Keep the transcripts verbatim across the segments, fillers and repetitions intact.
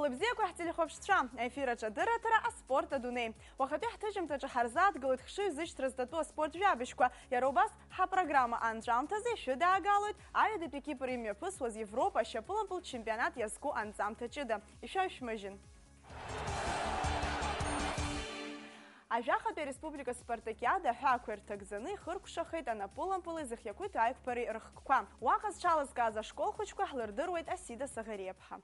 Лыбзиақәа ҳтелехәаԥшцәа, аефир аҿы адырраҭара «Аспорт адунеи». Уахатәи ҳҭыжьымҭаҿы ҳарзааҭгылоит хшыҩзышьҭра зҭатәу аспорт жәабжьқәа, иара убас ҳапрограмма анҵәамҭазы ишәыдаагалоит аҩадатәи Кипр имҩаԥысуаз Европа ашьапылампылтә чемпионат иазку анҵамҭа ҷыда. Ишәаҩшәмыжьын. Ажәахатәи ареспублика спартакиада аҳәаақәа ирҭагӡаны ихыркәшахеит анапылампыли зхы иақәиҭу аиқәԥареи рыхкқәа. Уаҟа зҽалазкааз ашкол хәыҷқәа ҳлырдыруеит Асида Саӷариаԥҳа.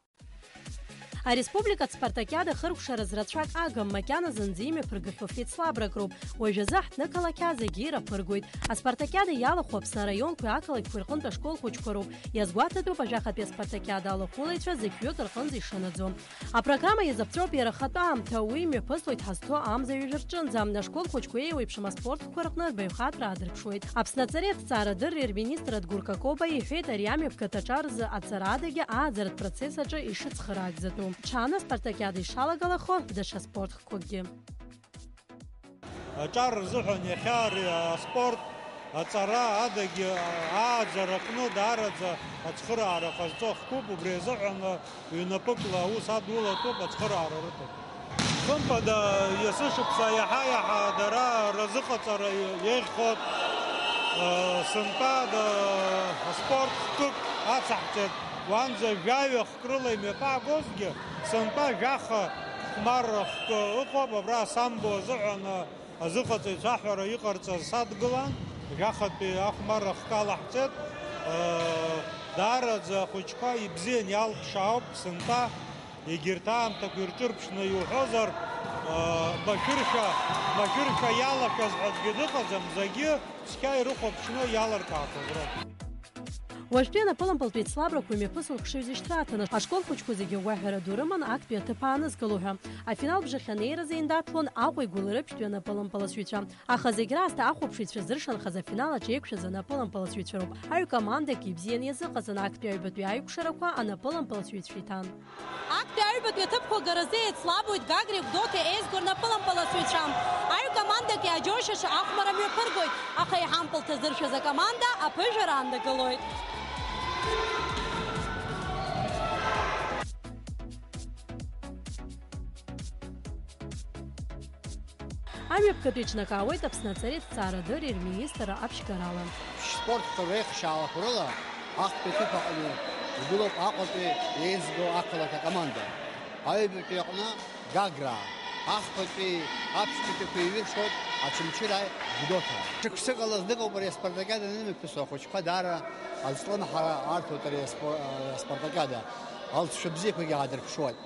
Ареспубликатә спартакиада хыркәшараз рацәак агым, макьана зынӡа имҩаԥыргахьоу феицлабрак роуп. Уажәазы ҳҭнықалақь зегьы ираԥыргоит. Аспартакиада иалахәу Аԥсны араионқәеи ақалақьқәеи рҟынтә ашкол хәыҷқәа роуп. Иазгәаҭатәуп ажәахатәи аспартакиада алахәылаҩцәа зықьҩык рҟынӡа ишанаӡо. Апрограмма иазыԥҵәоуп иара ахатәы аамҭа, уи имҩаԥыслоит ҳазҭо амза ҩажәа рҿынӡа. Ашкол хәыҷқәа еиуеиԥшым аспортқәа рҟны рбаҩхатәра аадырԥшуеит. Аԥсны аҵареи аҭҵаарадырреи рминистр Адгәыр Какоба иҳәеит ари амҩаԥгатә аҿар рзы аҵара адагьы ааӡаратә процесс аҿы ишыцхыраагӡатәу. Ҽаны аспартакиада ишалагалахо даҽа спорт Қәакгьы. Аҿар рзыҳәан иахьа ари аспорт аҵара адагьы ааӡара аҟны даараӡа ацхыраара ҟазҵо хкуп, убри азыҳәан ҩнапыкла аус адулатәуп, ацхыраара рыҭоит. Хымԥада, есышықәса иаҳа-иаҳа дара разыҟаҵара иеиӷьхоит. Сынтәа аспорт хкык ацаҳҵеит, уанӡа жәаҩа хк рыла имҩаԥаагозгьы, сынтәа жәаха хәмарра хкы ыҟоуп, абра асамбо азыҳәан азыҟаҵаҩцәа аҳәара иҟарҵаз садгылан, жәахатәи ахәмарра хкы алаҳҵеит. Даараӡа ахәыҷқәа ибзиан иалԥшаауп, сынтәа егьырҭ аамҭақәа ирҿырԥшны иуҳәозар, машәыршәа, машәыршәа иалашәаз ҳәа аӡәгьы дыҟаӡам, зегьы цқьа ирыхәаԥшны иалыркаақәаз роуп. Уажәтәи анапылампылтә еицлабрақәа имҩаԥысуа хшыҩзышьҭра аҭаны, ашкол хәыҷқәа зегьы агәаҳәара ду рыман актәи аҭыԥ аанызкыло ҳәа. Афинал бжахь анеиразы еиндаҭлон Аҟәа игәыларыԥшьтәи анапылампыласҩцәа. Аха зегь раасҭа ахәаԥшыҩцәа зыршанхаз афинал аҿы еиқәшәаз анапылампыласҩцәа роуп. Аҩ командак ибзиан иазыҟаҵан, актәи аҩбатәи аиқәшарақәа анапылампыласҩцәа иҭан. Актәи аҩбатәи аҭыԥқәа агаразы еицлабуеит Гагреи Гәдоуҭеи еизго рнапылампыласҩцәа. Аҩ командак иааџьоушьаша ахәмарра мҩаԥыргоит, аха еиҳа ампыл ҭазыршәыз акоманда аԥыжәара ааннакылоит. Амҩаԥгатәи еиҿнакаауеит Аԥсны аҵареи аҭҵаарадырреи рминистрра аԥшьгарала. Шәспортқәа реихшьаалақәа рыла ахԥатәи аҭыԥ аҟны игылоуп Аҟәатәи еизго ақалақь акоманда. Аҩбатәи аҟны Гагра, ахԥатәи аԥшьбатәиқәа еиҩыршоит Очамчыраи Гәдоуҭа. Шықәсык ала знык ауп ари аспартакиада анымҩаԥысуа, ахәыҷқәа даара азҿлымҳара арҭоит ари аспо-, аспартакиада. Алҵшәа бзиақәагьы аадырԥшуеит.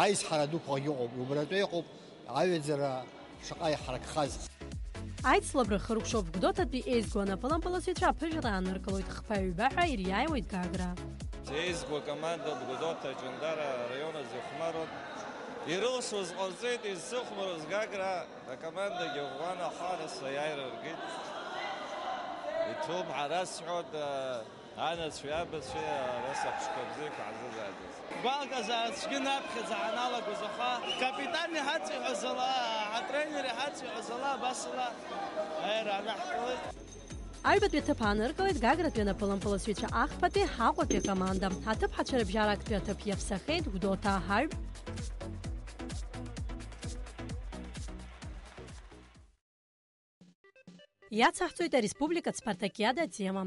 Аизҳара дуқәагьы ыҟоуп, убаратәы иҟоуп аҩаӡара шаҟа иҳаракхаз. Аицлабра хыркәшоуп, Гәдоуҭатәи еизго анапылампыласҩцәа аԥыжәара ааныркылоит, хԥа-ҩба ҳәа ириааиуеит Гагра. Еизго акоманда Гәдоуҭа Ҷандара араион азы ихәмаруан. Ирылшоз ҟарҵеит, изсыхәмаруаз Гагра акомандагьы ӷәӷәан ахара саиааира ргеит. Иҭоуп ҳәа расҳәоит, анацәеи абацәеи, ара сахәыҷқәа бзиақәа ҳзызааӡаз. Гәалаҟазаара цәгьа наԥхьаӡа ҳаналагоз, аха акапитан иҳаҵиҳәаз ала, атренер иҳаҵиҳәаз ала, абас ала аиааира анаҳкылеит. Аҩбатәи аҭыԥ ааныркылеит Гагратәи анапылампыласҩцәа ахԥатәи, Аҟәатәи акоманда. Аҭыԥҳацәа рыбжьара актәи аҭыԥ иаԥсахеит Гәдоуҭа Аҳаҩ. Иацаҳҵоит ареспубликатә спартакиада атема.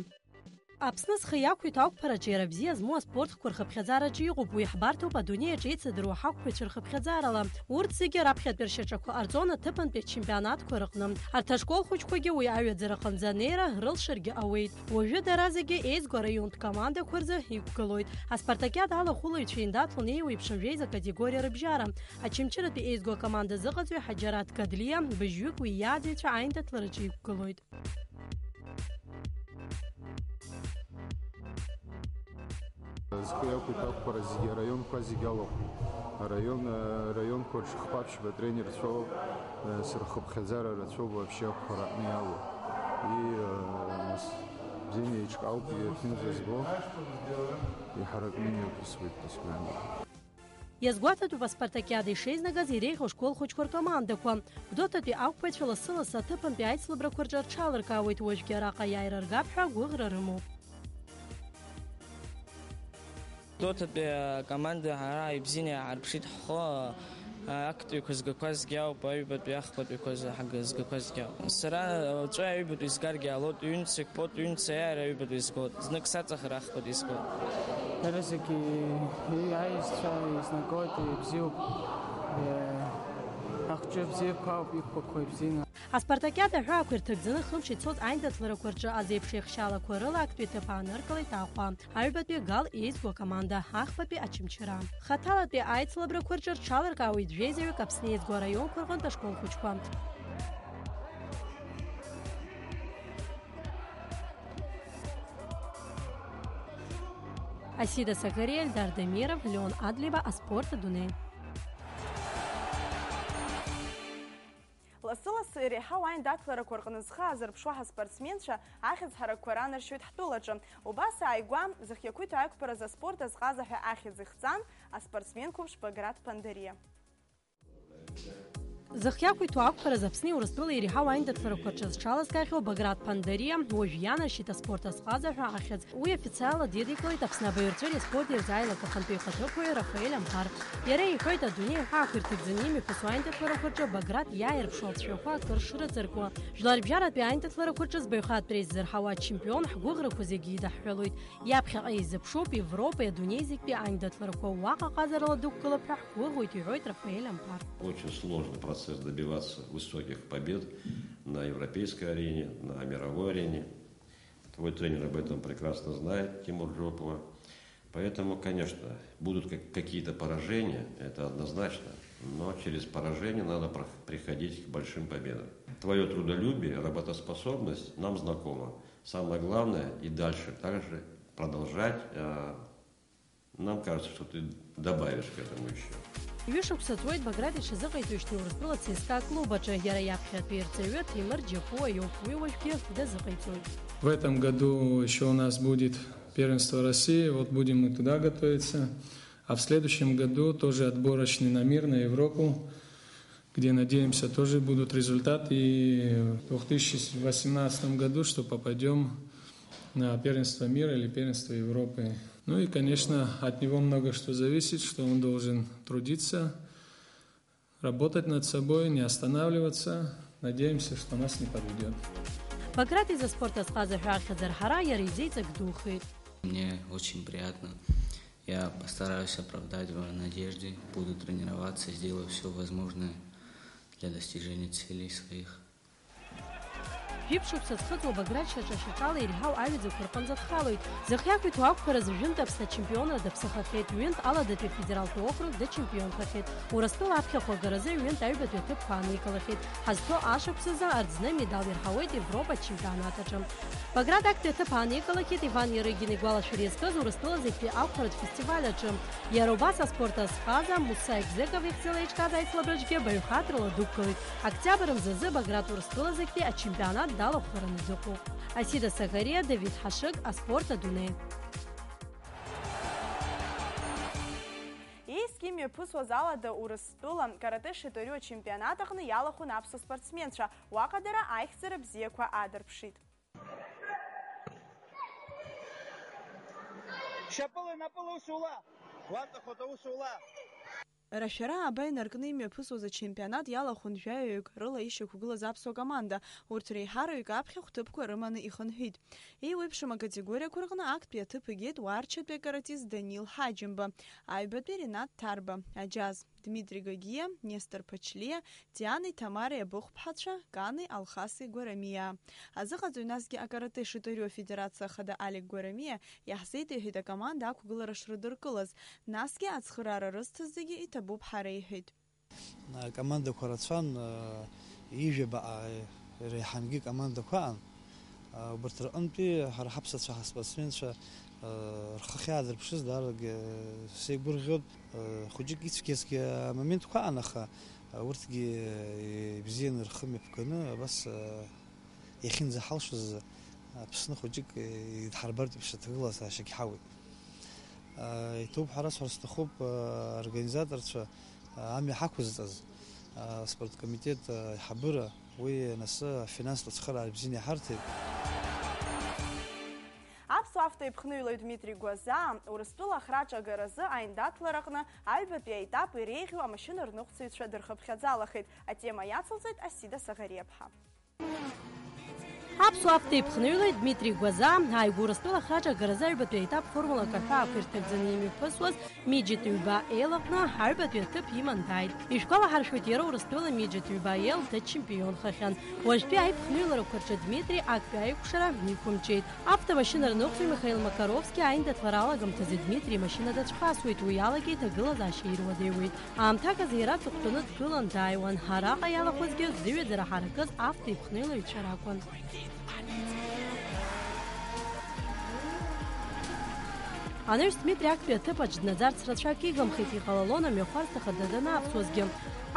Аԥсны зхы иақәиҭу ақәԥараҿы иара бзиа змоу аспортқәа рхыԥхьаӡараҿы иҟоуп, уи ҳбарҭоуп адунеи аҿы еицыдыруа ҳақәԥаҩцәа рхыԥхьаӡарала. Урҭ зегьы раԥхьатәи ршьаҿақәа ҟарҵон аҭыԥантәи ачемпионатқәа рҟны. Арҭ ашкол хәыҷқәагьы уи аҩаӡара аҟынӡа анеира рылшаргьы ауеит. Уажәы дара зегьы еизго араионтә командақәа рзы иқәгылоит. Аспартакиада алахәылаҩцәа еиндаҭлон еиуеиԥшым жәеиза категориа рыбжьара. Очамчыратәи еизго акоманда азыҟаҵаҩ Ҳаџьараҭ Гадлиа быжьҩык уи иааӡаҩцәа аиндаҭлараҿы иқәгылоит. Зхы иақәиҭу ақәԥара зегьы араионқәа зегьы алахәуп. Араион, араионқәа рҿы хԥа-ԥшьба тренерцәоуп, сырхыԥхьаӡара рацәоуп вообще ақәԥара аҟны иалоу. И, э, бзианы еиҿкаауп, иахьынӡазго иҳаракны имҩаԥысуеит дисциплинарак. Иазгәаҭатәуп аспартакиада ишеизнагаз иреиӷьу ашкол хәыҷқәа ркомандақәа. Гәдоуҭатәи ақәԥаҩцәа лассы-лассы аҭыԥантәи аицлабрақәа рҿы рҽалыркаауеит, уажәгьы араҟа аиааира ргап ҳәа агәыӷра рымоуп. Гәдоуҭатәи акоманда ҳара ибзианы иааҳарԥшит ҳхы, актәиқәа згақәазгьы ауп, аҩбатәи ахԥатәиқәа згақәазгьы ауп. Сара уаҵәы аҩбатәи згаргьы ҟалоит, ҩынцак потә, ҩынца иааира аҩбатәи згоит, знык саҵахар ахԥатәи згоит. Дара зегьы аизцәа еизнагоит, ибзиоуп, ахҿа бзиақәа ауп иқәԥақәа ибзианы. Аспартакиада аҳәаақәа ирҭагӡаны хымш ицоз аиндаҭларақәа рҿы азеиԥш еихшьаалақәа рыла актәи аҭыԥ ааныркылеит Аҟәа. Аҩбатәи Гал еизго акоманда, ахԥатәи Очамчыра. Хаҭалатәи аицлабрақәа рҿы рҽаларкаауеит жәеизаҩык Аԥсны еизго араионқәа рҟынтә ашкол хәыҷқәа. Асида Сакариа, Эльдар Дамиров, Леон Адлеиба, аспорт адунеи. Лассы-лассы иреиҳау аиндаҭларақәа рҟны зхы аазырԥшуа ҳаспортсменцәа ахьӡ ҳаракқәа ранаршьоит ҳтәылаҿы. Убас ааигәа, зхы иақәиҭу аиқәԥараз аспорт азҟаза ҳәа ахьӡ ихҵан аспортсмен қәыԥш Баграт Ԥандариа. Зхы иақәиҭу ақәԥараз Аԥсни Урыстәылеи иреиҳау аиндаҭларақәа рҿы зҽалазкаахьоу Баграт Ԥандариа уажә ианаршьеит аспорт азҟаза ҳәа ахьӡ. Уи официалла дидикылеит Аԥсны абаҩрҵәыреи аспорти рзы аилак ахантәаҩ ихаҭыԥуаҩ Рафаель Амԥар. Иара иҳәоит, адунеи аҳәаақәа ирҭагӡаны имҩаԥысуа аиндаҭларақәа рҿы Баграт иааирԥшу алҵшәақәа акыр шрыҵаркуа. Жәларбжьаратәи аиндаҭларақәа рҿы збаҩхатәра исзырҳауа ачемпион ҳгәыӷрақәа зегьы идаҳҳәалоит. Иаԥхьаҟа изыԥшуп Европеи адунеи зегьтәи аиндаҭларақәа, уаҟа ҟазарала дықәгылап ҳәа ҳгәыӷуеит, иҳәоит Рафаель Амԥар. Очень сложный процесс добиваться высоких побед на европейской арене, на мировой арене. Твой тренер об этом прекрасно знает, Тимур Джопова. Поэтому, конечно, будут как-, какие-то поражения, это однозначно, но через поражение надо прох-, приходить к большим победам. Твоё трудолюбие, работоспособность нам знакома. Самое главное, и дальше также продолжать, э, нам кажется, что ты добавишь к этому ещё. Ҩышықәса ҵуеит Баграт иҽазыҟаиҵоижьҭеи Урыстәыла ЦСКА клуб аҿы, иара иаԥхьатәи ирҵаҩы Ҭемыр Џьапуа иоуп, уи уажәгьы дазыҟаиҵоит. В этом году ещё у нас будет первенство России, вот будем мы туда готовиться. А в следующем году тоже отборочный на мир, на Европу, где, надеемся, тоже будут результаты. И в две тысячи восемнадцатом году, что попадём на первенство мира или первенство Европы. Ну и, конечно, от него много что зависит, что он должен трудиться, работать над собой, не останавливаться. Надеемся, что нас не подведёт. Баграт изы аспорт азҟаза ҳәа ахьӡ арҳара иара изы иҵак духеит. Мне очень приятно. Я постараюсь оправдать ваши надежды, буду тренироваться, сделаю всё возможное для достижения целей своих. Жәиԥшь шықәса зхыҵуа Баграт шьаҿа-шьаҿала иреиҳау аҩаӡақәа рҟынӡа дхалоит. Зхы иақәиҭу ақәԥаразы ҩынтә Аԥсны ачемпионра даԥсахахьеит, ҩынтә Аладатәи афедералтә округ дачемпионхахьеит, Урыстәыла аԥхьахә агаразы ҩынтә аҩбатәи аҭыԥқәа ааникылахьеит. Ҳазҭоу ашықәсазы араӡны амедал ирҳауеит Европа ачемпионат аҿы. Баграт актәи аҭыԥ ааникылахьеит Иван Иарыгин игәалашәара иазкыз Урыстәыла зегьтәи ақәԥаратә фестиваль аҿы. Иара убас аспорт азҟаза Муса Егзеков ихьӡала иҿкааз аицлабраҿгьы баҩхатәрала дықәгылеит. Октиабр мзазы Баграт Урыстәыла зегьтәи ачемпионат далахәхараны дыҟоуп. Асида Сагариа, Давид Ҳашыг, аспорт адунеи. Иеизгьы имҩаԥысуаз Алада Урыстәыла каратэ шиторио ачемпионат аҟны иалахәын аԥсуа спортсменцәа, уаҟа дара аихьӡара бзиақәа аадырԥшит. Шьапыла, напыла, усула! Уаҵахоит аусула! Рашәара ааба инаркны имҩаԥысуаз ачемпионат иалахәын жәаҩаҩык рыла ишьақәгылаз аԥсуа команда. Урҭ реиҳараҩык аԥхьахә ҭыԥқәа рыманы ихынҳәит. Еиуеиԥшым акатегориақәа рҟны актәи аҭыԥ игеит Уарчатәи акаратист Данил Ҳаџьымба, аҩбатәи Ринат Ҭарба, аџьаз, Дмитри Гагиа, Нестор Ԥачлиа, Дианеи Ҭамареи абыхәԥҳацәа, Кани Алхаси Гәарамиаа. Азыҟаҵаҩ, насгьы акарате шиторио афедерациа ахада Алик Гәарамиа иаҳзеиҭеиҳәеит акоманда ақәгылара шрыдыркылаз, насгьы ацхыраара рызҭаз зегьы иҭабуп ҳәа реиҳәеит. Акомандақәа рацәан, ижәабаҟа реиҳангьы командақәа аан. Убарҭ рҟынтәи ҳара ҳаԥсацәа ҳаспортсменцәа рхы ахьаадырԥшыз даарагь сеигәырӷьоит. Хәыҷык ицәгьазгьы амоментқәа аан, аха урҭгьы ибзианы рхы мҩаԥганы абас иахьынӡаҳалшоз Аԥсны хәыҷык идҳарбартә еиԥш аҭагылазаашьагь ҳауеит. Иҭоуп ҳәа расҳәар сҭахуп, аорганизаторцәа, амҩа ҳақәызҵаз аспорткомитет аиҳабыра, уи анасы афинанстә ацхыраара бзианы иҳарҭеит. Аԥсуа Автоеиԥхныҩлаҩ Дмитри Гәазаа Урыстәыла ахраҿагаразы аиндаҭлараҟны аҩбатәи аетап иреиӷьу амашьына рныҟәцаҩцәа дырхыԥхьаӡалахеит. Атема иацылҵеит Асида Саӷариаԥҳа. Аԥсуа автоеиԥхныҩлаҩ Дмитри Гәазаа ааигәа Урыстәыла ахраҿагаразы аҩбатәи аетап формулак аҳәаақәа ирҭагӡаны имҩаԥысуаз Миџьит ҩба еилаҟны аҩбатәи аҭыԥ иман дааит. Ишәгәалаҳаршәоит, иара Урыстәыла Миџьит ҩба еил дачемпионхахьан. Уажәтәи аиԥхныҩларақәа рҿы Дмитри актәи аиқәшара иқәымчеит. Автомашьына рныҟәцаҩ Михаил Макаровски аиндаҭлара алагамҭазы Дмитри имашьына дацәхасуеит, уи алагьы иҭагылазаашьа ируадаҩуеит. Аамҭак азы иара аҵыхәтәаны дгылан дааиуан, араҟа иалахәызгьы зыҩаӡара ҳаракыз автоеиԥхныҩлаҩцәа ракәын. Анаҩс Дмитри актәи аҭыԥаҿ днаӡарц рацәак игымхеит, иҟалалон амҩахәасҭа хада данавсуазгьы.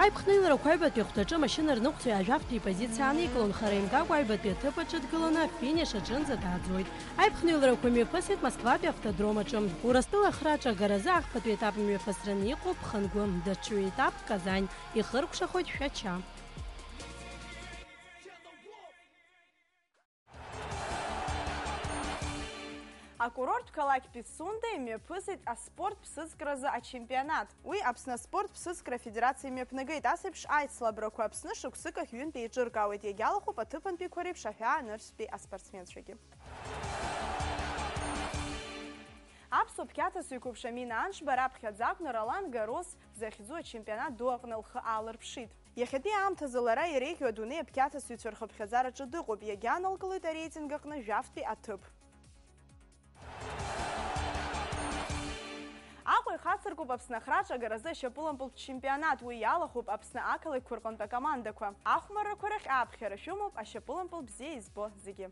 Аиԥхныҩларақәа аҩбатәи ахәҭаҿы амашьына рныҟәцаҩ ажәафтәи ипозициа ааникылон, хара имгакәа аҩбатәи аҭыԥ аҿы дгыланы афиниш аҿынӡа дааӡоит. Аиԥхныҩларақәа мҩаԥысит Москватәи автодром аҿы. Урыстәыла ахраҿагаразы ахԥатәи етап мҩаԥысраны иҟоуп Хангәы, даҽа ҩ-етапк Казань, ихыркәшахоит Шәача. Акурорттә қалақь Пицунда имҩаԥысит аспорт ԥсыӡкразы ачемпионат. Уи Аԥсны аспорт ԥсыӡкра афедерациа имҩаԥнагеит. Ас еиԥш аицлабрақәа Аԥсны шықәсык ахь ҩынтә еиҿыркаауеит, иагьалахәуп аҭыԥантәиқәа реиԥш аҳәаа анырцәтәи аспортсменцәагьы. Аԥсуа қьаҭасҩы қәыԥш Амина Аншба раԥхьаӡа акәны Ролан Гарос захьӡу ачемпионат ду аҟны лхы аалырԥшит. Иахьатәи аамҭазы лара иреиӷьу адунеи аԥқьаҭасҩцәа рхыԥхьаӡараҿы дыҟоуп, иагьаанылкылоит ареитинг аҟны жәафтәи аҭыԥ. Аҟәа ихацыркуп Аԥсны ахраҿагаразы ашьапылампылтә чемпионат, уи иалахәуп Аԥсны ақалақьқәа рҟынтә акомандақәа. Ахәмаррақәа рахь ааԥхьара шәымоуп, ашьапылампыл бзиа избо зегьы.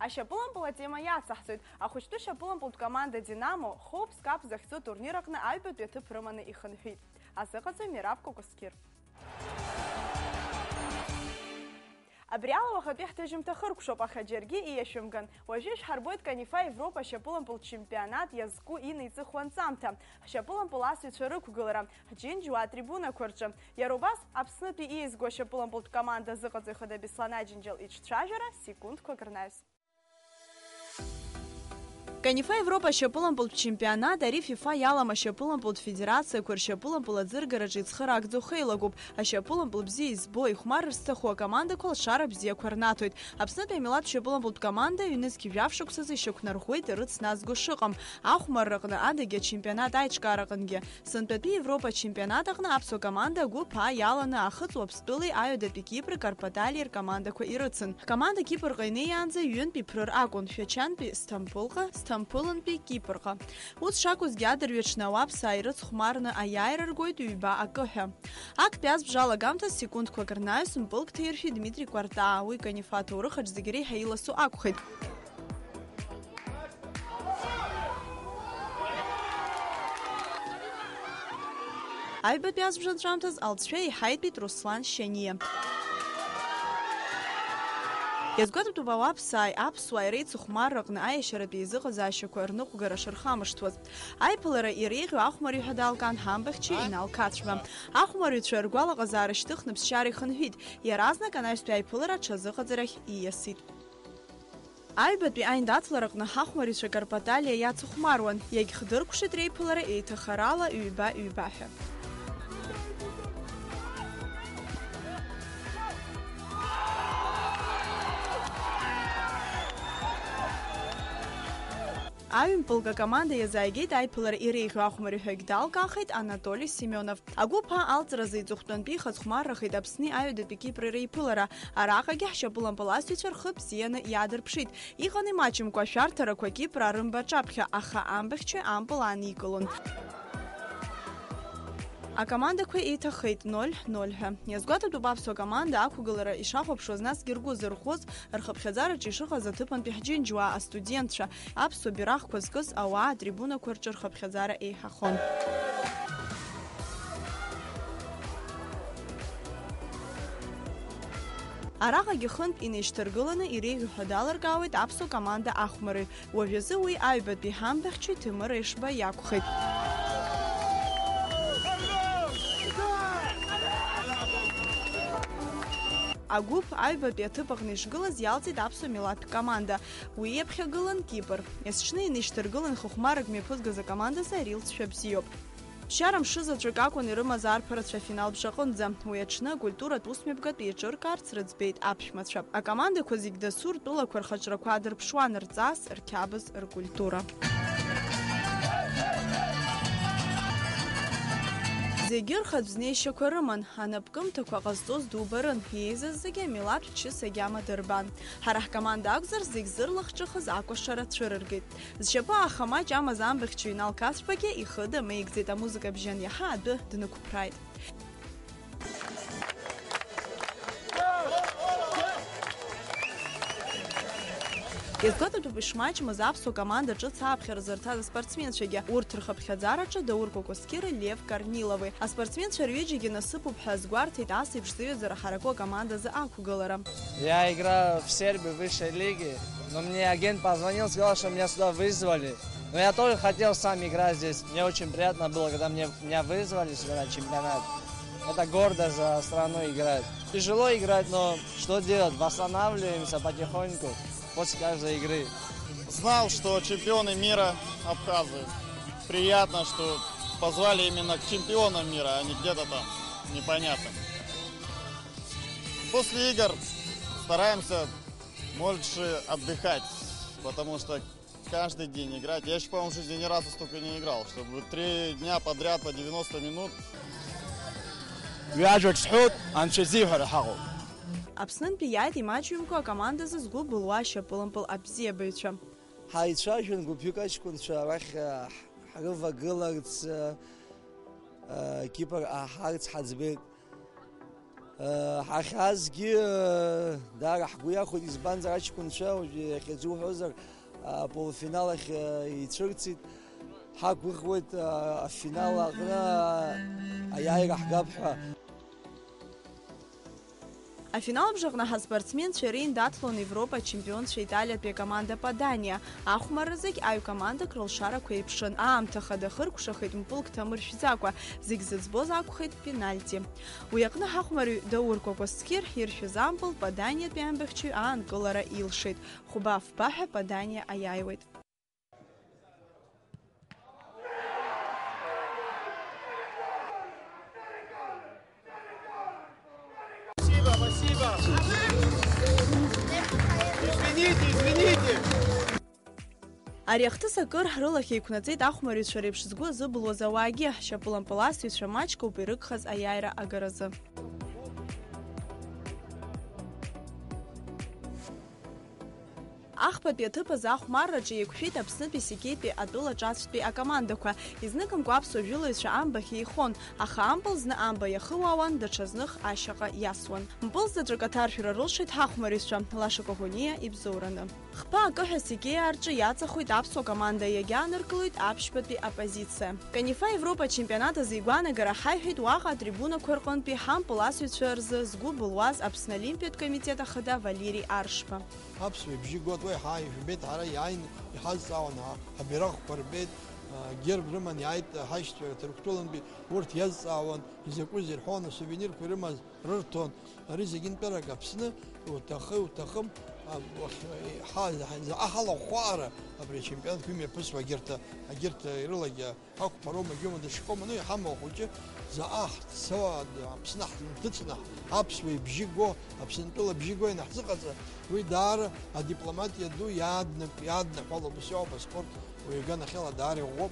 Ашьапылампыл атема иацаҳҵоит. Ахәыҷтәы шьапылампылтә команда Динамо Хоупс Кап захьӡу атурнир аҟны аҩбатәи аҭыԥ рыманы ихынҳәит. Азыҟаҵаҩ Мераб Кәакәасқьыр. Абри ала уахатәи ҳҭыжьымҭа хыркәшоуп, аха џьаргьы ииашәымган. Уажәы ишәҳарбоит Канифа Европа ашьапылампылтә чемпионат иазку инеиҵыху анҵамҭа, ҳшьапылампыл асыҩцәа рықәгылара, ҳџьынџьуа атрибунақәа рҿы. Иара убас, Аԥснытәи иеизгоу ашьапылампылтә команда азыҟаҵаҩ хада Беслан Аџьынџьал иҿцәажәара секундқәак рнаҩс. Канифа Европа ашьапылампылтә чемпионат ари фифа иалам ашьапылампылтә федерациақәа ршьапылампыл аӡыргараҿы ицхыраагӡоу хеилагоуп. Ашьапылампыл бзиа избо, ихәмарыр зҭаху акомандақәа алшара бзиақәа рнаҭоит. Аԥснытәи амилаҭтә шьапылампылтә команда ҩнызқь жәаф шықәсазы ишьақәнарӷәӷәеит рыцназго шыҟам. Ахәмарраҟны адагьы ачемпионат аиҿкаараҟынгьы. Сынтәатәи Европа ачемпионат аҟны аԥсуа команда агәыԥ А иаланы Ахыҵ Уаԥстәылеи Аҩадатәи Кипр Карпаталиа ркомандақәа ирыцын. Ҳкоманда Кипрҟа инеиаанӡа ҩынтә иԥрыр акәын, Шәачантәи Сҭампылҟа, Сҭампылынтәи Кипрҟа. Ус шакәызгьы, адырҩаҽны ауаԥсаа ирыцхәмарны аиааира ргоит ҩба акы ҳәа. Актәи азбжа алагамҭа секундқәак рнаҩс мпылк ҭаиршәит Дмитри Кәартаа, уи Канифа аҭоурых аҿы зегь реиҳа иласу акәхеит. Аҩбатәи азбжа анҵәамҭаз алҵшәа иҳаитәит Руслан Шьаниа. Иазгәаҭатәуп ауаԥсааи аԥсуааи реицыхәмарраҟны аиашьаратәи еизыҟазаашьақәа рныҟәгара шырхамышҭуаз. Аиԥылара иреиӷьу ахәмарҩы ҳәа далкаан ҳамбахьча Инал Кацба. Ахәмарҩцәа ргәалаҟазаара шьҭыхны ԥсшьара ихынҳәит, иаразнак анаҩстәи аиԥылара аҽазыҟаҵарахь ииасит. Аҩбатәи аиндаҭлараҟны ҳахәмарҩцәа Карпаталиа иацыхәмаруан, иагьхдыркәшеит реиԥылара еиҭахарала ҩба-ҩба ҳәа. Аҩмпылк акоманда иазааигеит аиԥылара иреиӷьу ахәмарҩы ҳәагь далкаахеит Анатоли Семионов. Агәыԥ А алҵразы иҵыхәтәантәи ихацхәмаррахеит Аԥсни Аҩадатәи Кипри реиԥылара. Араҟагьы ҳшьапылампыл асыҩцәа рхы бзианы иаадырԥшит. Иҟан имаҷымкәа ашәарҭарақәа Кипр арымба аҿаԥхьа, аха амбахьчаҩ ампыл ааникылон. Акомандақәа еиҭахеит ноль ноль ҳәа. Иазгәаҭатәуп аԥсуа команда ақәгылара ишахәаԥшуаз, насгьы ргәы зырӷәӷәоз рхыԥхьаӡараҿы ишыҟаз аҭыԥантәи ҳџьынџьуаа, астудентцәа, аԥсуа бираҟқәа зкыз ауаа атрибунақәа рҿы рхыԥхьаӡара еиҳахон. Араҟагьы хынтә инеишьҭаргыланы иреиӷьу ҳәа далыркаауеит аԥсуа команда ахәмарҩы. Уажәазы уи аҩбатәи ҳамбахьчаҩ Ҭемыр Ешба иакәхеит. Агәыԥ аҩбатәи аҭыԥ аҟны ишгылаз иалҵит аԥсуа милаҭтә команда. Уи иаԥхьагылан Кипр. Есҽны инеишьҭаргылан хыхәмарак мҩаԥызгаз акомандазы арилҵшәа бзиоуп. Ԥсшьара мшы заҵәык акәын ирымаз арԥарацәа афинал бжаҟынӡа. Уи аҽны акультуратә усмҩаԥгатә еиҿыркаарц рыӡбеит аԥшәмацәа. Акомандақәа зегь дасу ртәылақәа рхаҿрақәа аадырԥшуан, рҵас, рқьабз, ркультура. Зегьы рхатә знеишьақәа рыман, анапкымҭақәа ҟазҵоз дубарын, иеизаз зегьы амилаҭтә чыс агьама дырбан. Ҳара ҳкоманда акәзар, зегь зырлахҿыхыз акәашара цәырыргеит. Зшьапы ааха маҷ амаз амбахьчаҩ Инал Қасбагьы ихы дамеигӡеит, амузыка бжьан иаҳа адәы днықәԥрааит. Иазгәаҭатәуп ишмаҷмыз аԥсуа команда ҿыц ааԥхьара зырҭаз аспортсменцәагьы. Урҭ рхыԥхьаӡараҿы Даур Кәакәасқьыри Лев Корнилови. Аспортсменцәа рҩыџьагьы насыԥуп ҳәа азгәарҭеит, ас еиԥш зыҩаӡара ҳараку акомандазы ақәгылара. Я играю в Сербии, в высшей лиге, но мне агент позвонил, сказал, что меня сюда вызвали. Но я тоже хотел сам играть здесь. Мне очень приятно было, когда мне, меня вызвали сюда на чемпионат. Это гордо за страну играть. Тяжело играть, но что делать? Восстанавливаемся потихоньку после каждой игры. Знал, что чемпионы мира абхазы. Приятно, что позвали именно к чемпионам мира, а не где-то там непонятно. После игр стараемся больше отдыхать, потому что каждый день играть. Я ещё, по-моему, в жизни ни разу столько не играл, чтобы три дня подряд по девяносто минут. Ҩажәак сҳәоит, анцәа изиҳәара ҳаҟоуп. Аԥснынтәи иааит имаҷҩымкәа акомандазы згәы былуа ашьапылампыл абзиабаҩцәа. Ҳаицәажәан гәыԥҩык аҷкәынцәа арахь, а, ҳрывагыларц, а, а, Кипр аҳарц ҳаӡбеит. Ҳахьаазгьы даара ҳгәы иахәеит, избанзар аҷкәынцәа уажәы иахьазы уҳәозар, аполуфинал ахь ицәырҵит. Ҳақәгәыӷуеит афинал аҟны аиааира ҳгап ҳәа. Афинал абжаҟны ҳаспортсменцәа иреиндаҭлон Европа ачемпионцәа италиатәи акоманда Паданиа. Ахәмарра зегь аҩ командак рылшарақәа еиԥшын. Аамҭа хада хыркәшахеит мпылк ҭамыршәӡакәа, зегь зыӡбоз акәхеит пенальти. Уи аҟны ҳахәмарҩ Даур Кәакәасқьыр иршәыз ампыл Паданиатәи амбахьчаҩ аанкылара илшеит. Хәба-фба ҳәа Паданиа аиааиуеит. Спасибо, спасибо. Извините, извините. Ари ахҭыс акыр ҳрылахь еиқәнаҵеит ахәмарҩцәа реиԥш згәы азыбылуаз ауаагьы, ҳшьапылампыласыҩцәа маҷк ауп ирыгхаз аиааира агаразы. Ахԥатәи аҭыԥ азы ахәмарраҿы еиқәшәеит Аԥснытәи Сигетәи атәыла ҿацәтәи акомандақәа. Изныкымкәа аԥсуа жәылаҩцәа амбахь еихон, аха ампыл зны амба иахыуаауан, даҽазных ашьаҟа иасуан. Мпыл заҵәык аҭаршәра рылшеит ҳахәмарҩцәа, Лаша Коӷониа ибзоураны. Хԥа акы ҳәа Сигеиа рҿы иаҵахоит аԥсуа команда, иагьааныркылоит аԥшьбатәи апозициа. Канифа Европа ачемпионат азы игәаанагара ҳаиҳәеит уаҟа атрибунақәа рҟынтәи ҳампыласыҩцәа рзы згәы былуаз Аԥсны Олимпиатә комитет ахада Валери Аршба. Аԥсуа ибжьы гоит, уи ҳа ижәбеит, ҳара иааины иҳазҵаауан, ҳа-, ҳабираҟқәа рбеит, а, герб рыман иааит, ҳаишьцәа Ҭырқәтәылантәи урҭ иазҵаауан, изакәызеи рҳәон, асувенирқәа ирымаз рырҭон. Ари зегьынтәарак Аԥсны уҭахы-, уҭахым, а, уахь, ҳа-, заҟа ҳалахәхаара абри ачемпионатқәа имҩаԥысуа агьырҭ, агьырҭ ирылагьы ақәԥароума, егьиума дашьхоума, ну, иҳамоу ахәыҷы заҟа ҳцо, Аԥсны ҳнҭыҵны, аԥсуа ибжьы го, Аԥсынтәыла абжьы го ианаҳзыҟаҵа, уи даара адипломатиа ду иааднык-, иааднаҳәалоуп, ус иоуп аспорт. Уи аганахьала даара иӷәӷәоуп.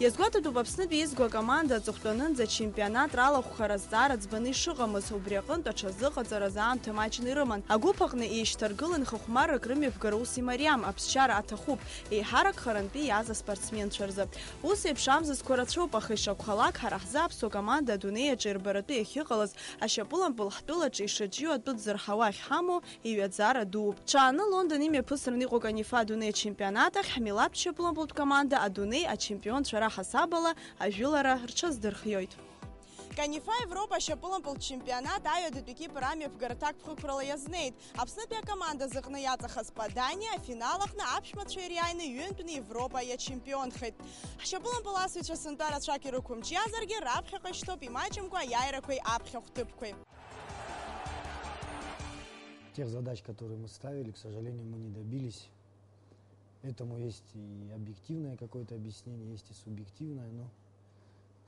Иазгәаҭатәуп Аԥснытәи изго акоманда аҵыхәтәанынӡа ачемпионат ралахәхара азҵаара ӡбаны ишыҟамыз, убри аҟынтә аҽазыҟаҵараз аамҭа маҷны ирыман. Агәыԥ аҟны еишьҭаргылан хыхәмаррак рымҩаԥгара ус имариам, аԥсшьара аҭахуп, еиҳарак харантәи иааз аспортсменцәа рзы. Ус еиԥш амзызқәа рацәоуп, аха ишакәхалак ҳара ҳзы аԥсуа команда адунеи аҿы ирбаратәы иахьыҟалаз, ашьапылампыл ҳтәылаҿы ишаҿио атәы дзырҳауа ахьҳамоу, иҩаӡара дууп. Ҽааны Лондон имҩаԥысраны иҟоу Канифа адунеи ачемпионат ахь ҳмилаҭтә шьапылампылтә команда адунеи ачемпионцәа раҳасабала ажәылара рҽаздырхиоит. Канифа Европа ашьапылампылтә чемпионат аҩадатәи Кипр амҩаԥгара ҭакԥхықәрала иазнеит. Аԥснытәи акоманда зыҟны иаҵахаз Паданиа афинал аҟны аԥшәмацәа ириааины ҩынтәны Европа иачемпионхеит. Ҳшьапылампыласыҩцәа сынтәа рацәак ирықәымҿиазаргьы, раԥхьаҟа ишьҭоуп имаҷымкәа аиааирақәеи аԥхьахә ҭыԥқәеи. Тех задач, которые мы ставили, к сожалению, мы не добились. Этому есть и объективное какое-то объяснение, есть и субъективное, но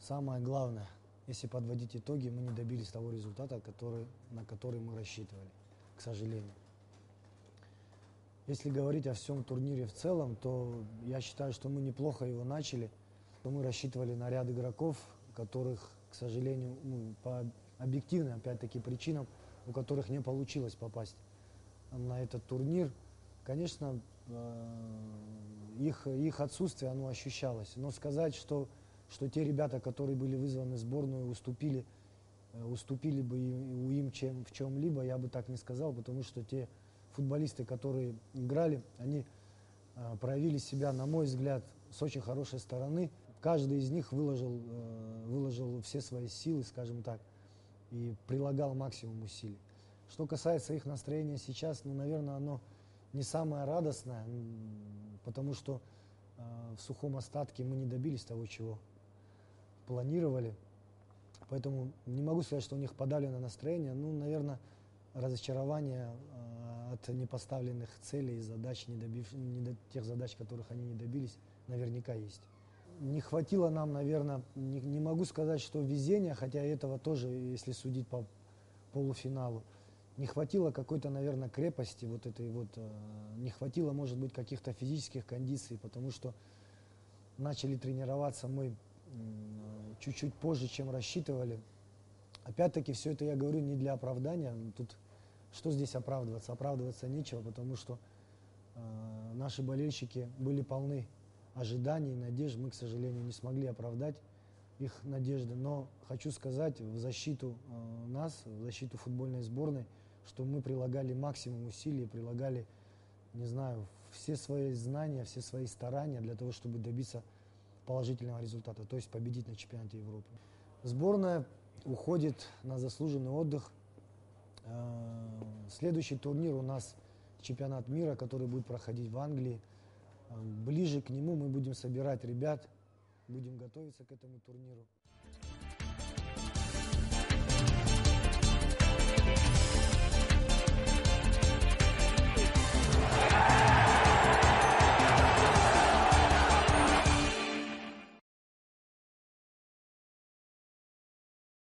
самое главное, если подводить итоги, мы не добились того результата, который, на который мы рассчитывали, к сожалению. Если говорить о всем турнире в целом, то я считаю, что мы неплохо его начали. Мы рассчитывали на ряд игроков, которых, к сожалению, ну, по объективным, опять-таки, причинам, у которых не получилось попасть на этот турнир. Конечно, э, их, их отсутствие, оно ощущалось. Но сказать, что, что те ребята, которые были вызваны в сборную, уступили, э, уступили бы и- у им чем, в чем-либо, я бы так не сказал, потому что те футболисты, которые играли, они э, проявили себя, на мой взгляд, с очень хорошей стороны. Каждый из них выложил, э, выложил все свои силы, скажем так, и прилагал максимум усилий. Что касается их настроения сейчас, ну, наверное, оно не самое радостное, м, потому что э, в сухом остатке мы не добились того, чего планировали. Поэтому не могу сказать, что у них подавлено настроение. Ну, наверное, разочарование э, от непоставленных целей и задач, не добив, не до тех задач, которых они не добились, наверняка есть. Не хватило нам, наверное, не, не могу сказать, что везения, хотя этого тоже, если судить по полуфиналу, не хватило какой-то, наверное, крепости вот этой вот, э, не хватило, может быть, каких-то физических кондиций, потому что начали тренироваться мы м, чуть-чуть позже, чем рассчитывали. Опять-таки, все это я говорю не для оправдания. Тут что здесь оправдываться? Оправдываться нечего, потому что э, наши болельщики были полны ожиданий, надежд. Мы, к сожалению, не смогли оправдать их надежды. Но хочу сказать в защиту э, нас, в защиту футбольной сборной, что мы прилагали максимум усилий, прилагали, не знаю, все свои знания, все свои старания для того, чтобы добиться положительного результата, то есть победить на чемпионате Европы. Сборная уходит на заслуженный отдых. Э, Следующий турнир у нас чемпионат мира, который будет проходить в Англии. Э, Ближе к нему мы будем собирать ребят, будем готовиться к этому турниру.